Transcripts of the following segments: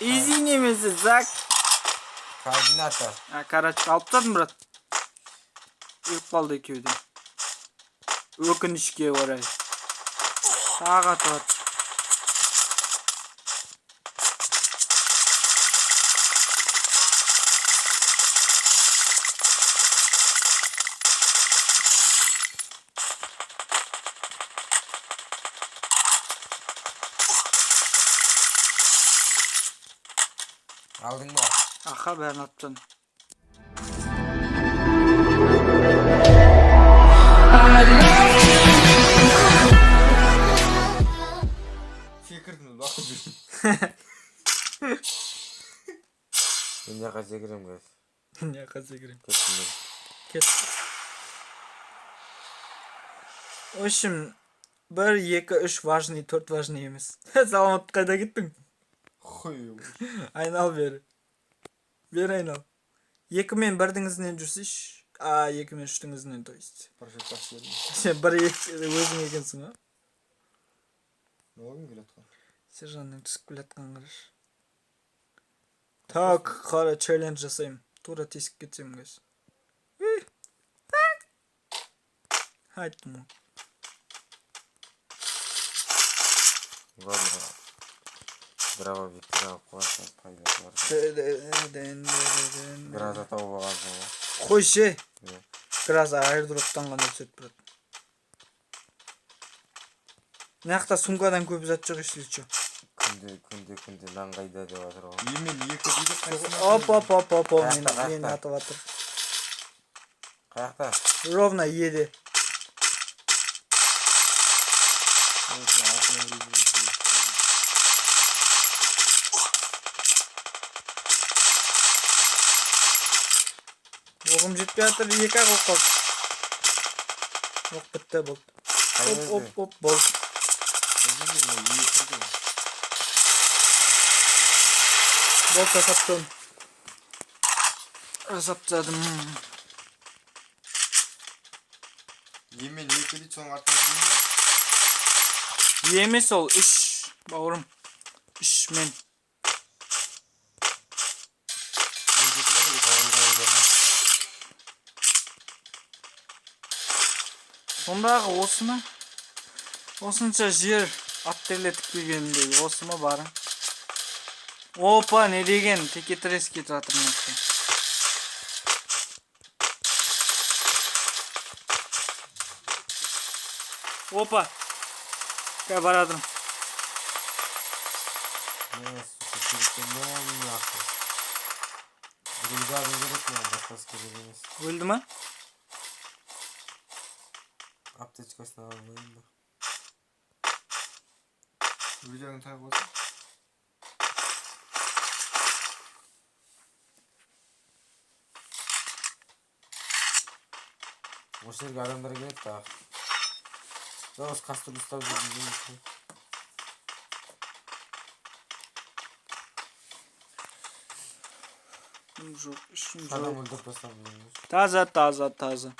Изи немесе зак. Координата. А, короче, алып тастадым, брат. Өліп қалды екеуі де. Өкінішке орай. Тағы атып жатыр. Алдың ба? Аха, бәрін атып тастадым. Секірдім, бақып жүрмін. Мен мына жаққа секіремін қазір. Мына жаққа секіремін. Кеттім мен. Кет. В общем, 1, 2, 3 важный, 4 важный емес. Саламат, қайда кеттің? Хуй. Айнал бері. Бері айнал. 2 мен 1-дің ізінен жүрсейші. А, 2 мен 3-тің ізінен, то есть. Парашют басып жібердім. Сен 1, 2 өзің екенсің, а? Мынау кім келе жатқан? Сержанның түсіп келе жатқанын қарашы. Так, қара, челлендж жасаймын. Тура тесіп кетсем қазір. Айттым ғой. Ладно. Дробовикті алып қоясың, пайдасы бар. Гроза тауып алғансың ғой. Қойшы. Не? Гроза аирдроптан ғана түседі, брат. Мына жақта сумкадан көп зат жоқ, если чё. Күнде, күнде, күнде нан қайда деп жатыр ғой. Емен екі дейді, қайсысына? Оп, оп, оп, оп, оп, Қаяқта, мені қаяқта? атып жатыр. Қаяқта? Ровно еде. Оғым жетпей жатыр, екі ақ оқ қалды. Оқ бітті, болды. Қай Оп, жерде? оп, оп, болды. Болды, жасап тастадым. Жасап тастадым. Емен екі дейді, соның артынан жүрмін бе? Емес ол, 3, бауырым. 3 мен. Мен жеті бар ғой. Сондағы осы ма? Осынша жер ат терлетіп келгенімдегі осы ма барың? Опа, не деген текетірес кетіп жатыр мына жақта. Опа. Қазір бара жатырмын. Мә, сука, керек емес, нахуй. Рюкзагым керек маған, басқасы керек емес. Өлді ма? Аптечкасын ала алмаймын ба? Рюкзагын тағып алсаң. Осы жерге адамдар келеді тағы. Жоқ, осы кастрюль ұстап жүрген емес қой. Жоқ, ешкім жоқ. Адам өлтіріп тастап жүрміз. Таза, таза, таза.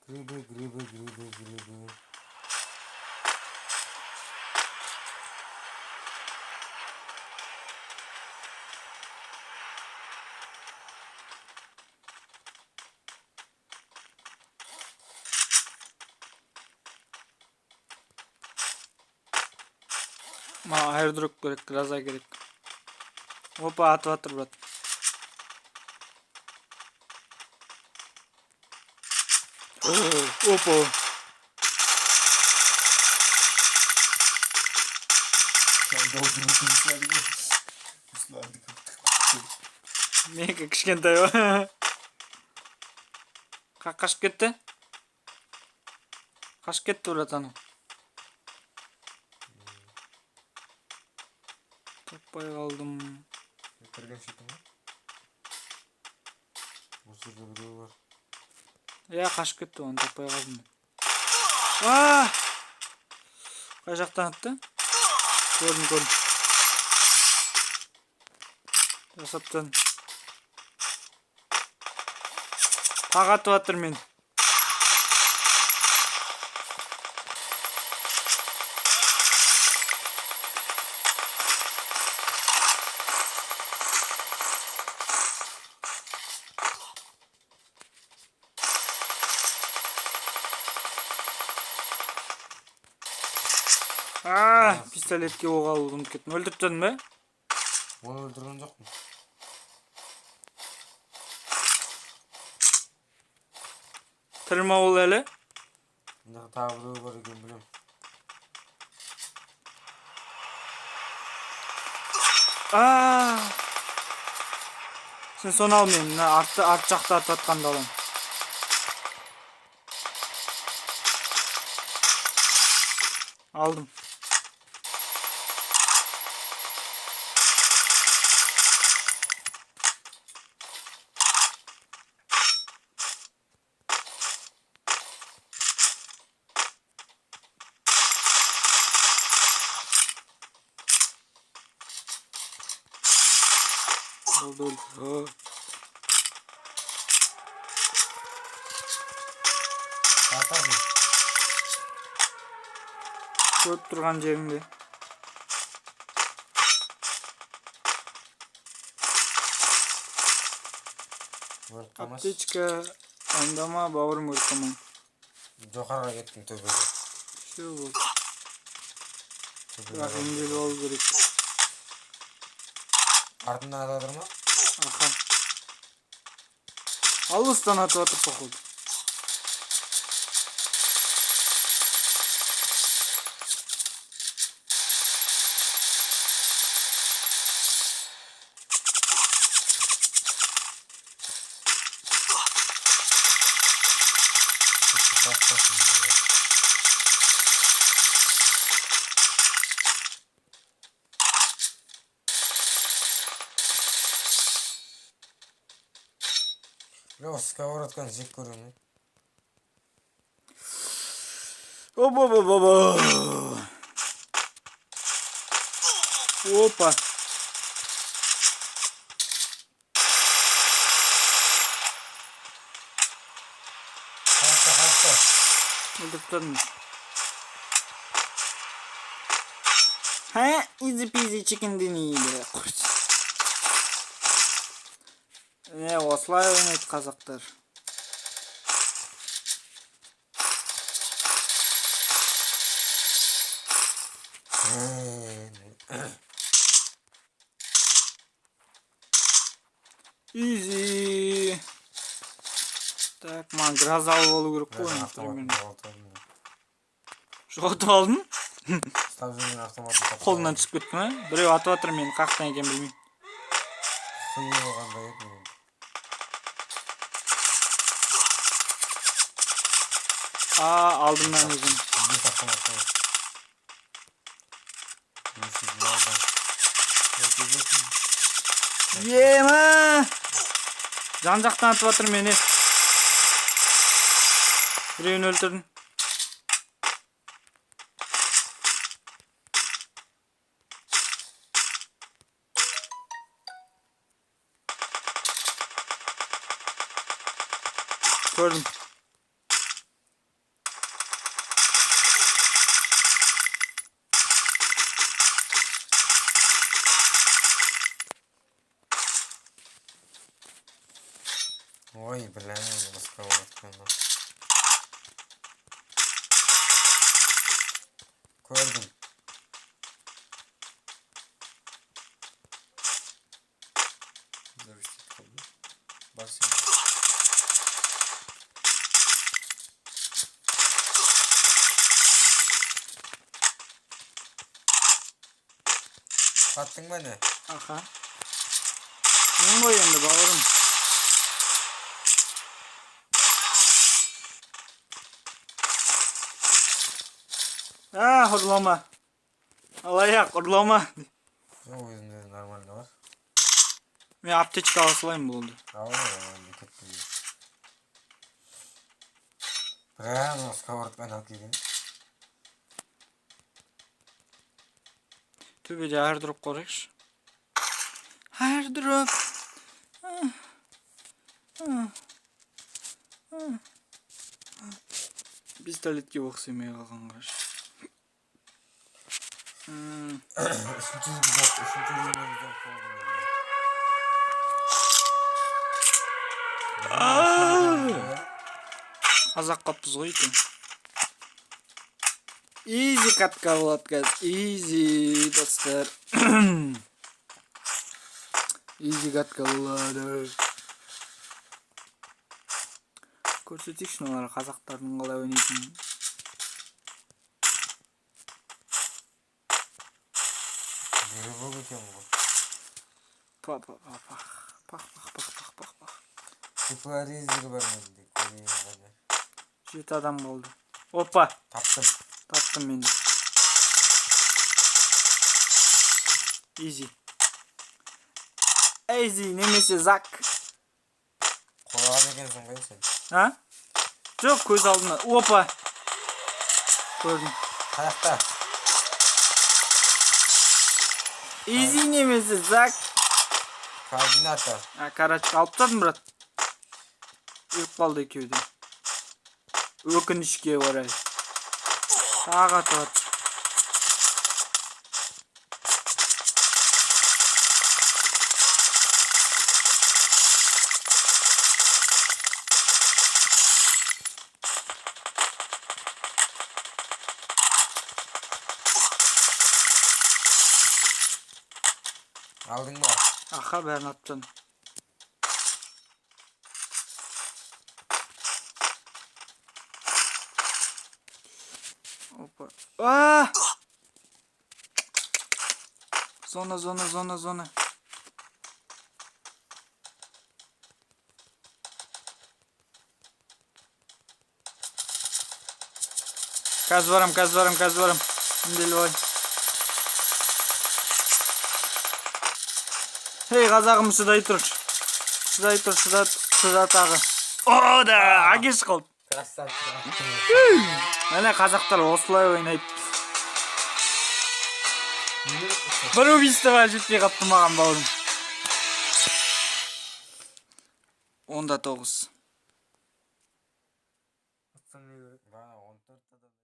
Грибы, грибы, грибы, грибы. Маған аирдроп керек, гроза керек. Опа, атып жатыр, брат. Опа. Менікі кішкентай ғой. Қашып кетті? Қашып кетті, брат, анау. Таппай қалдым. Кірген шеттің ғой. Осы жерде біреу бар. Иә, қашып кетті, оны таппай қалдым мен. А! Қай жақтан атты? Көрдім, көрдім. Жасап тастадым. Тағы атып жатыр мен. А, пистолетке оқ алуды ұмытып кеттім. Өлтіріп тастадың ба? Оны өлтірген жоқпын. Тірі ма ол әлі? Мында тағы біреу бар екен, білем. А! Сен соны ал, мен мына арт жақта атып жатқанды аламын. Алдым. Oldu, oldu. Атасың. Көріп тұрған жеріңде. Өліп қалмашы. Аптечка аңдама, бауырым, өліп қалмай. Жоғарыға кеттім, төбеге. Все болды. Төбеге Бірақ емделіп алу керек. Артымнан атып жатыр ма? Аха. Алыстан атып жатыр, походу. Бас. Бля, осы сковородканы жек көремін. Оба, оба, оба. Опа. Қаяқта, қаяқта? Өлтіріп тастадым. Ха, easy peasy chicken dinner. Не, осылай ойнайды қазақтар. Easy. Так, маған гроза алып алу керек қой енді, примерно. Жоғалтып алдың? Ұстап жүрген автоматын таппай. Қолынан түсіп кетті ме? Біреу атып жатыр мені, қаяқтан екенін білмеймін. Су болғанда еді мен. А, алдымнан екен. Бес автомат бар. Несі алды. Ема! Жан жақтан атып жатыр мені. Біреуін өлтірдім. Көрдім. Ой, бля, сковородканы. Көрдім. Завести қалды. Басым. Аттың ба не? Аха. Мен ғой енді, бауырым. А, ұрлама. Алаяқ, ұрлама. Жоқ, өзімде нормально бар. Мен аптечка ала салайын, болды. Ал, енді кеттім. Прямо сковородканы алып келген. Төбеде airdrop қорайықшы. Airdrop. Пистолетке оқ сыймай қалған қарашы. Үшінші рюкзак, үшінші рюкзак болдым енді. Азақ қаппыз ғой екен. Изи катка болады қазір. Изи, достар. Изи катка болады. Көрсетейікші мыналар қазақтардың қалай ойнайтынын. Грибок екен ғой. Па па па пах. Пах пах пах пах пах пах. Тепловизор бар менде, көрейін ғана. 7 адам қалды. Опа, Таптым. таптым мен де. Изи. Изи немесе Зак. Қорған екенсің ғой сен. А? Жоқ, көз алдына. Опа. Көрдім. Қаяқта? Изи немесе Зак. Координата. А, короче, алып тастадым, брат. Өліп қалды екеуі де. Өкінішке орай. Тағы атып жатыр. Алдың ба? Аха, бәрін атып тастадым. Опа. А! Зона, зона, зона, зона. Қазір барам, қазір барам, қазір барам. Емделіп алайын. Ей, қазағым, шыдай тұр. Шыдай тұр, шыда, шыда тағы. О, да, әкеш қалды. Красавчик. Міне, қазақтар осылай ойнайды. Бір убийствоға жетпей қалыпты маған, бауырым. 10-9. Атсаң не.